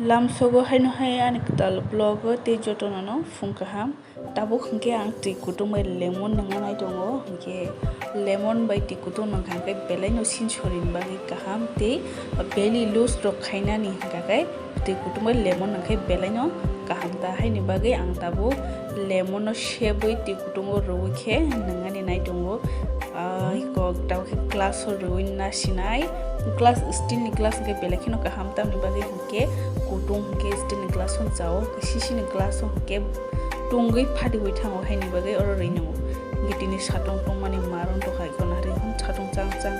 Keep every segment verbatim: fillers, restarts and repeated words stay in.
Lamsogo haino hai ani kwtal vlog o tei jotono no phung kaham. Tabuk hwnkhe ang twi kutung bai lemon nwngnai tongo, hwnkhe lemon bai twi kutung nwngkha hwnkhe belai no sinsorini bagwi kaham tei belly loose rok khainani hwnkha khe twi kutung bai lemon nwngkhe belai no kaham ta, haini bagwi ang tabuk lemon no sebwi twi kutungo rwui khe nwngnani nai tongo. Ah, kok tabuk khe glass o rwui nasinai, glass, steel ni glass hwnkhe belai kheno kaham, tamni bagwi hwnkhe kutung hwnkhe steel ni glass o jao, sisi ni glass o hwnkhe tungwi phatiwi thango, haini bagwi oro rwi nwngo. Hwnkhe tini satung tongmani maron tokha, iko nari hwn satung chang chang.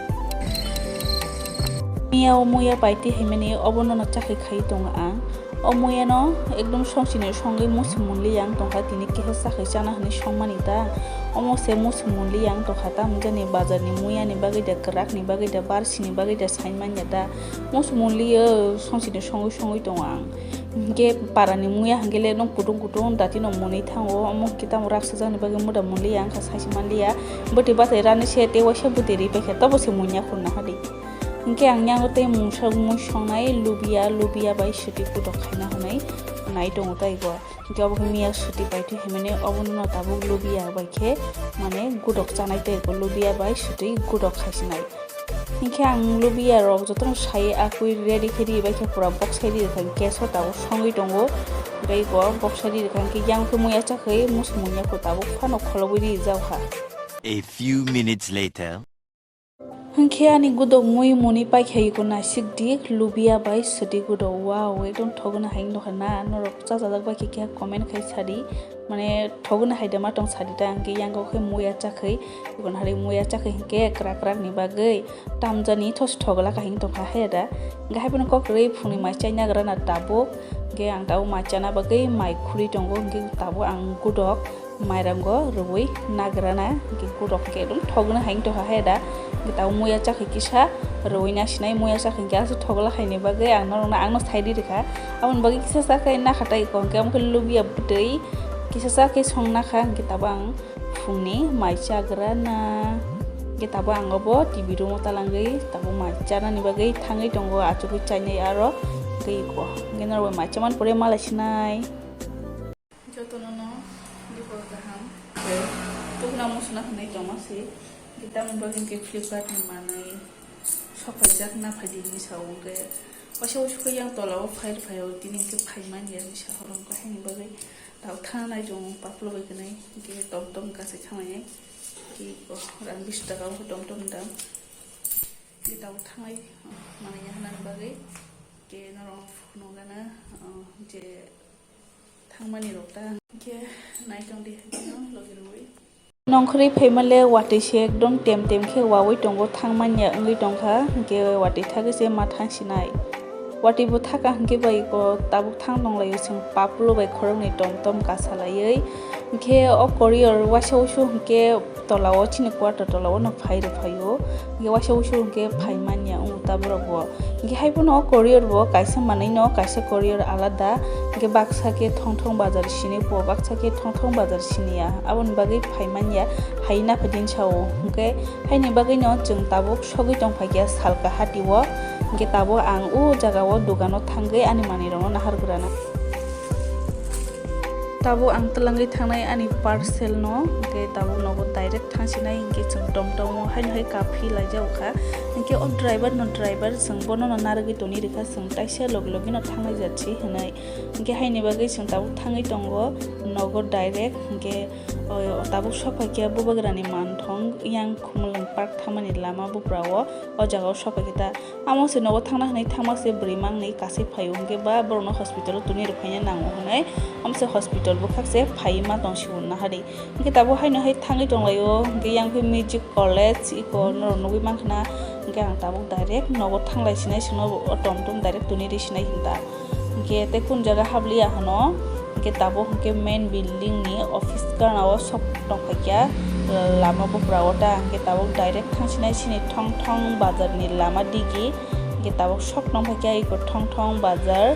Miya o muya paiti haimani obono no chakhwi khai tongo ang. O muya no ekdom songchini songwi musi munli yang tongkha, tini kisa chakhwi chana hwnwi songmani ta. Omo se musi munli yang tongkha, tamo jani bazar ni muya ni bagwi da, kwrak ni bagwi da, barsi ni bagwi da, saimanya da. Musi munli o songchini songwi songwi tongo ang. Hwnkhe parani muya hwnkhe le nung kutung kutung dati no mwnwi thango, omo hwnkhe tamo raksajakni bagwi muda mwnliya, wngkha saisi manliya. Bwtwi bachai rani se tei waisa bwtwi ri paikha, tobo se munya khorna hadi. Hwnkhe ang yango tei mungsa mui songnai lubiya, lubiya bai swtwi kutok khaina hwnwi nai tongo taibo. Hwnkhe obo khe miya swtwi paithwi hinmani obono tabuk lubiya bai khe mane kutok chanai taibo, lubiya bai swtwi kutok khaisinai. Hinkhe ang lubiya rok jotono sai akui ready khe ri bai khe pura boksai ri rwkha, gas o tabuk songwi tongo. Tei bo boksai ri rwkha hinkhe yang khe muya chakhwi musi munya kho tabuk phano kholobwi ri jak kha. A few minutes later. Hinkhe ani gudok mui muni paikha iko naisik dik lubiya bai swtwi gudok. Wow, ekdom thogwna hai wngkha na, norok chajajak bai khe keha comment khai sadi. Mane thogwna hai da ma tong sadi ta, hwnkhe yango khe muya chakhwi, iko nahari muya chakhwi hwnkhe kwrak kwrak ni bagwi tamjani thos thogla kahing tongkha hai da. Hwnkhe haiphano kok rwi phungni mai chai nagra na tabuk, hwnkhe ang tabuk mai chana bagwi mai khurwi tongo, hwnkhe tabuk ang gudok mairango rwui nagra na, hwnkhe gudok hwnkhe ekdom thogwna hai tongkha hai da. Hwnkhe tabuk muya chakhwi kisa rwui nasinai, muya chakhwi hwnkhe aswk thogla khaini bagwi ang norokno, ang no sai di rwkha. Aboni bagwi kisa sa khe nakha tai iko, hwnkhe omo khe lubiya bwtwi kisa sa khe song nakha, hwnkhe tabuk ang phungni mai chagra na. Hwnkhe tabuk ang obo T V room o talangwi tabuk mai chanani bagwi thangwi tongo, achugwi chainai aro tei iko. Hwnkhe norok bai mai chamani pore malai sinai. Jotono no dipor kaham. Tubuna musuna hwnwi tongma se. Hwnkhe tamoni bagwi hwnkhe Flipkart ni manwi sokphaijak na phaidi hinwi sao, hwnkhe waisa waisa khe yang tola o phai rwphai o, tini hwnkhe phai manya hinwi sa horo, hwnkhe haini bagwi tabuk thana nai tongo, paplo bai kwnwi hwnkhe tom tom kasai thanglainai. Hwnkhe rang bish taka o tom tom dam. Hwnkhe tabuk thanglai manwi ya hwnani bagwi hwnkhe norok phunukgana, ah, je thangmani rok ta hwnkhe naitong di hwnkhe no logi rwui. Nongkhorwi phaima le watwi se ekdom tem tem khe wawi tongo, thangmanya wngwi tongkha, hwnkhe watwi thagwi se ma thangsinai. Watwi bo thaka hwnkhe bai iko tabuk thang tonglaio, chwng paplo bai khoroknwi tom tom kasalaiwi. Hwnkhe o courier waisa usu hwnkhe tola o chini quarter tola o no phai rwphaio. Hwnkhe waisa usu hwnkhe phai manya wng ta borok bo. Hwnkhe hai phano o courier bo kaisa manwi no kaisa courier alada. Hwnkhe baksa khe thong thong bazar sini pho, baksa khe thong thong bazar sini ya. Aboni bagwi phai manya hai na phaidin sao. Hwnkhe haini bagwi no chwng tabuk sogwi tong phaikha salka hati o. Hwnkhe tabuk ang o jaga o dogano thangwi ani manwi rok no nahar grana. Tabuk ang twlangwi thangnai ani parcel no, hwnkhe tabuk nogo direct thangsinai, hwnkhe chwng tom tom o haino hai kaphi laijak kha. Hwnkhe o driver no driver chwng bono no narwgwi tongwi rwkha, chwng taisa logi logi no thangnai jatsi hwnwi. Hwnkhe haini bagwi chwng tabuk thangwi tongo nogo direct, hwnkhe o tabuk sokphaikha Bubagrani Manthong yang Khumulwng Park thamani lama buphura o, o jaga o sokphaikha ta. Amo se nogo thangna hwnwi thangma se bwrwi mangni kasai phaio, hwnkhe ba borokno hospital o tuni rwphaina nango hwnwi amo se hospital bwkhak se phaiwi ma tong sio nahari. Hwnkhe tabuk haino hai thangwi tonglaio, hwnkhe yang khe music college iko norok nugwi mankha na, hwnkhe ang tabuk direct nogo thanglai sinai, chwngno o tom tom direct tuni ri sinai hinta. Hwnkhe tei kun jaga habliya hwno, hwnkhe tabuk hwnkhe main building ni office gana o sok tongphaikha, lama buphura o ta, hwnkhe tabuk direct thangsinai chini thong thong bazar ni lama digi, hwnkhe tabuk sok tongphaikha iko thong thong bazar,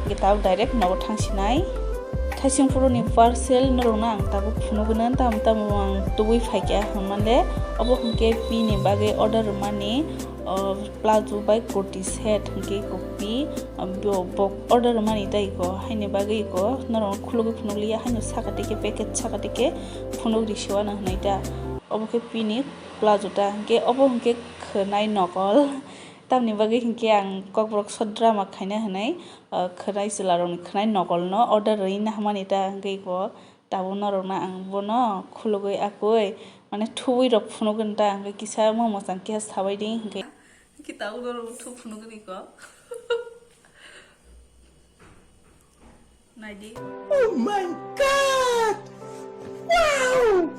hwnkhe tabuk direct nogo thangsinai. Thaisingphuru ni parcel norokno ang tabuk phunugwi nang, tamo tamo ang tubui phaikha hwnmale, obo hwnkhe bini bagwi order rwmani. O plazo bai kurti set hwnkhe iko pi, o bo, bo order mani ta iko, haini bagwi iko norok khulugwi phunukliya, haino saka tike packet saka tike phunuk risiwano hwnwi ta. Obo khe pini plazo ta, hwnkhe obo hwnkhe khwnai nokol. Tamni bagwi hwnkhe ang Kokborok short drama khaina hwnwi, o khwnai chwlarokni khwnai nokolno order rwui nahmani ta, hwnkhe iko Tabuk norokno ang bono khulugwi akui, mane, thubui rok phunukgwini ta, hwnkhe kisa omo mwchang khe sabai di, hwnkhe. Hwnkhe tabuk norok thub phunukgwini ko. Naidi. Oh my God! Wow!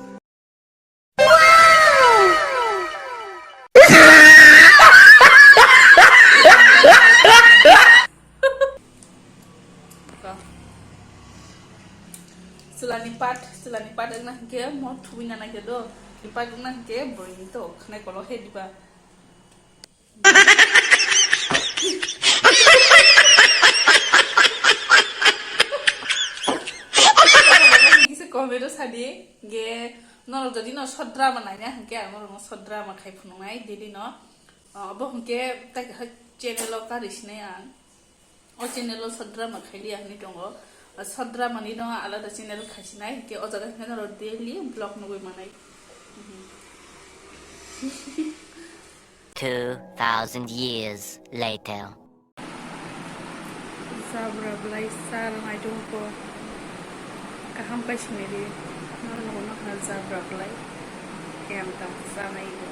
Chwlani part, chwlani part wngna hwnkhe mo thubui na naikhe do. Ni part wngna hwnkhe bwrwini to khwnai kolo he diba. Kisa comment o sadi, ge norok jodi no short drama naina hwnkhe ang norokno short drama khai phunuknai daily no. Ah, bo hwnkhe tai kaha channel o karwi sinai ang. O channel o short drama khailiya hinwi tongo. O short drama ni no alada channel khaisinai, hwnkhe o jaga hwnkhe norok daily vlog nugwi manai. Two thousand years later. Jabra belai sa rwnai tongo. Kaham kaisinai di. Norok nukna kha jabra belai. Khe ang tamo chanai bo.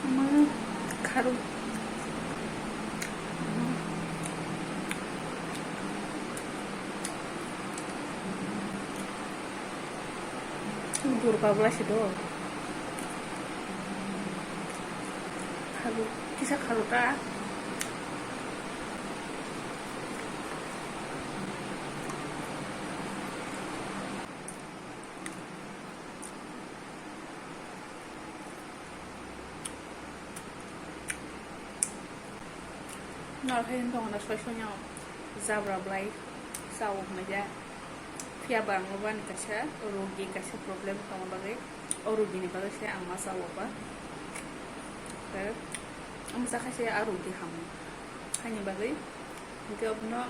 Ama kharo. Durga bwlai se do. Khalu, kisa khalu ta. Norok hai wngkha hwnna soi soi no jabra bwlai chao hwnwi khe. Phiya ba ang bo ani kaisa rogi kaisa problem tongma bagwi, o rogi ni bagwi se ang ma chao ba. Tei omo chakha se a rogi ham haini bagwi. Hwnkhe obono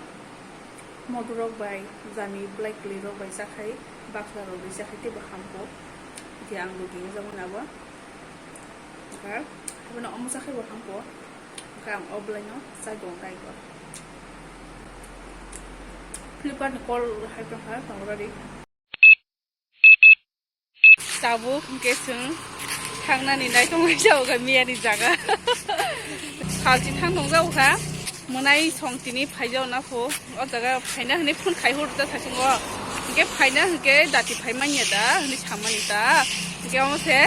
modu rok bai, jani bwlai kwlwi rok bai chakhai, bakla rok bai chakhai teibo hamkho. Hwnkhe ang rogi wngjakmani abo. Hwnkhe obono omo chakhai bo hamkho. Hwnkhe ang o bwlaino chai tongo taibo. Flipkart ni call hai tongkha tongrari. Tabuk hwnkhe chwng thangnani naitongmani jaga miyani jaga. Salchi thang tongjago kha. Mwnai song tini phaijao na pho. O jaga phaina hwnwi phone khai hor da thaichungo. Hwnkhe phaina hwnkhe dati phai manya da hwnwi samani ta. Hwnkhe omo se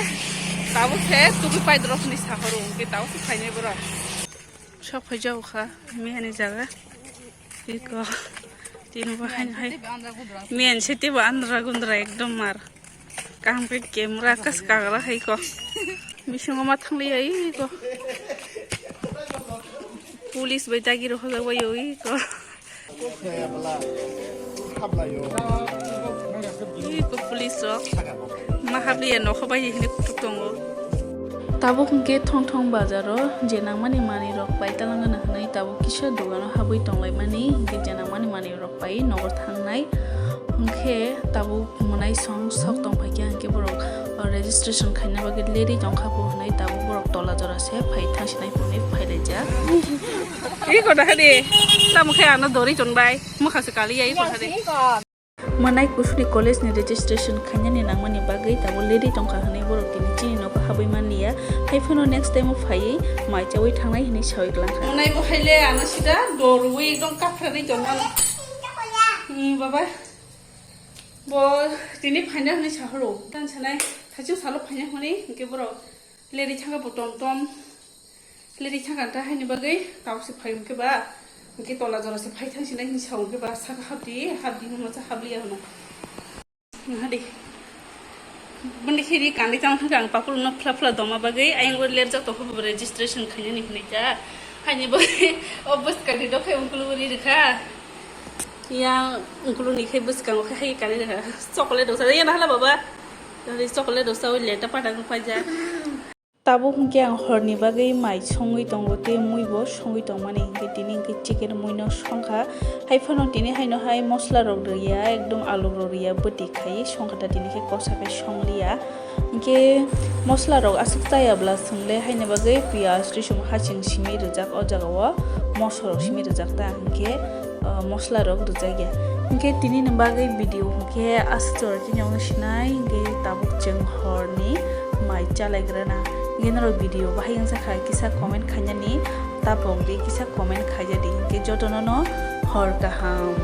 tabuk se tubui paidrop hwnwi sahoro. Hwnkhe tabuk se phainai borok. Sok phai jao kha miyani jaga. Iko tini bo hai hai. Miyan siti bo andra gundra ekdom mar. Kaham khe camera kas kagra hai ko. Bisingo ma thang liya iko. Police bai dagi rok hojak bai iko. Iko police rok ma habliya nokho bai hini kutuk tongo. Tabuk hwnkhe thong thong bazaro je nangmani manwi rok pai talangana hwnwi tabuk kisa dogano habwi tonglaimani hwnkhe je nangmani manwi rok pai nogo thangnai hwnkhe tabuk mwnai song sok tongphaikhe hwnkhe borok registration khaina bagwi leri tongkha bo hwnwi tabuk borok tola jora se phai thangsinai hwnwi phailaijak. Iko da hadi tamo khe ano dori chonbai. Mwkhang se kaliya iko hade. Mwnai kusuni college ni registration khainani nangmani bagwi tabuk leri tongkha hwnwi borok tini chini nogo habwi manliya. Hai phano next time o phaiwi mai chawi thangnai hwnwi sawi glangkha. Mwnai bo haile ano sida dorwi ekdom kaphrani tongmani. Hmm, baba. Bo tini phaina hwnwi sahoro. Tang sanai thaichung salo phaina hwnwi hwnkhe borok leri thangkha bo tom tom. Leri thangkha ta haini bagwi tabuk se phai hwnkhe ba, hwnkhe tola jora se phai thang sinai hinwi sa hwnkhe ba saka hapdi, hapdi hwnma cha habliya hwno. Hadi. Boni khiri kanwi tang thangkha ang papulno phla phla doma bagwi ayang ori lerjak tongkha bo registration khainani hwnwi ta. Haini bagwi o bwskang ni dokhai ungkulugwi rikha. Yang ungkuluni khai bwskango khai hai kanwi rwkha. Chocolate rok sa, yana hala baba. Tari chocolate rok sa, oi lenta patang paijak. Tabuk hwnkhe ang horni bagwi mai songwi tongo, tei muibo songwi tongmani, hwnkhe tini hwnkhe chicken muino songkha. Haiphano tini haino hai mosla rok rwya, ekdom alu rok rwya, bwtwi khaiwi songkha da, tini khe kosa khe songliya. Hwnkhe mosla rok aswk chaya bwla chwngle, haini bagwi piyaj, risum, haching simi rwjak o jaga o, moso rok simi rwjak ta, hwnkhe, uh, mosla rok rwjak ya. Hwnkhe tini ni bagwi video hwnkhe aswk jora khe nw sinai, hwnkhe tabuk chwng horni mai chalaigrana. Hwnkhe norok video bahai wngsa kha kisa comment khainani tapok di, kisa comment khaija di, hwnkhe jotono no hor kaham.